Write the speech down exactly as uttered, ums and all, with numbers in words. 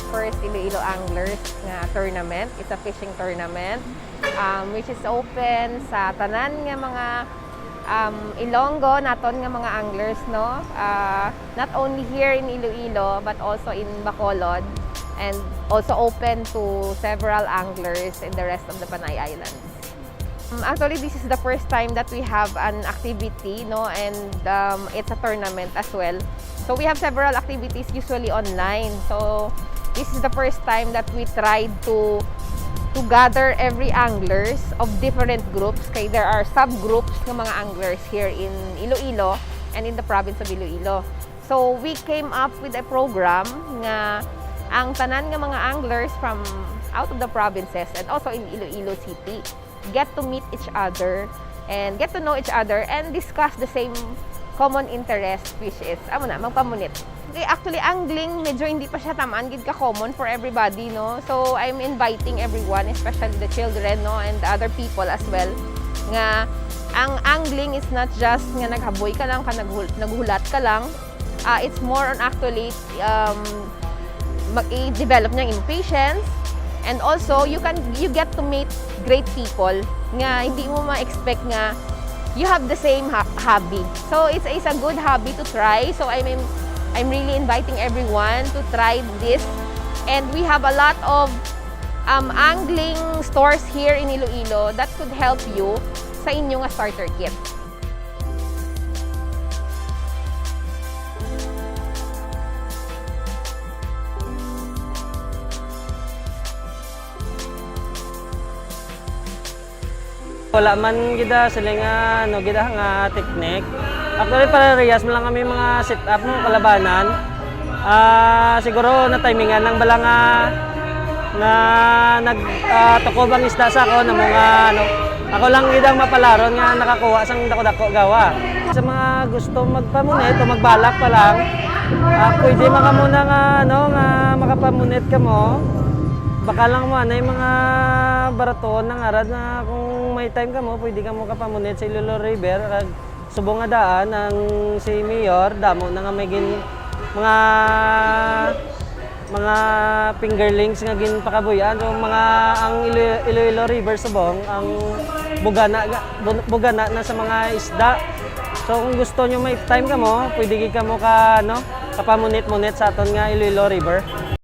First Iloilo Anglers nga tournament. It's a fishing tournament, um, which is open sa tanan nga mga, um, Ilonggo naton nga mga anglers, no? Ah, not only here in Iloilo, but also in Bacolod, and also open to several anglers in the rest of the Panay Islands. Um, actually, this is the first time that we have an activity, no? And, um, it's a tournament as well. So we have several activities, usually online. So this is the first time that we tried to to gather every anglers of different groups. Kay there are subgroups ng mga anglers here in Iloilo and in the province of Iloilo. So we came up with a program nga ang tanan nga mga anglers from out of the provinces and also in Iloilo City get to meet each other and get to know each other and discuss the same common interest, which is, amo na, magpamunit. Okay, actually, angling, medyo hindi pa siya tamaan gid ka common for everybody, no? So, I'm inviting everyone, especially the children, no, and the other people as well, nga ang angling is not just nga naghaboy ka lang, ka naghul-, naghulat ka lang. Ah, it's more on actually, um, mag-, i-develop niya ang imong patience. And also, you can, you get to meet great people nga hindi mo ma-expect nga you have the same ha-, hobby. So, it's, it's a good hobby to try. So, I'm, I'm, I'm really inviting everyone to try this. And we have a lot of, um, angling stores here in Iloilo that could help you sa inyo nga starter kit. Wala man gid, ah, sila nga, ano, gid, ah, nga technique. Actually, parehas man lang kami mga setup mo kalabanan. Ah, siguro natimingan lang bala nga, nga nag, ah, tukob ang isda sa ako na mga, ano, ako lang gid ang mapalaron nga nakakuha sang dako-dako gawa. Sa mga gusto magpamunit o magbalak pa lang, ah, pwede man kamo na nga, ano, nga makapamunit kamo. Baka lang mo, ano, yung mga baraton nga arad na kung may time kamo, pwede kamo kapamunit sa Iloilo River. Kag subong nga daan, ang si Mayor, damo na nga may gin-, mga, mga fingerlings nga ginpakabuyan. So, mga, ang Ilo-, Iloilo River subong, ang bugana, bu-, bugana na sa mga isda. So, kung gusto nyo may time kamo, pwede gid kamo ka, ano, kapamunit-munit sa aton nga Iloilo River.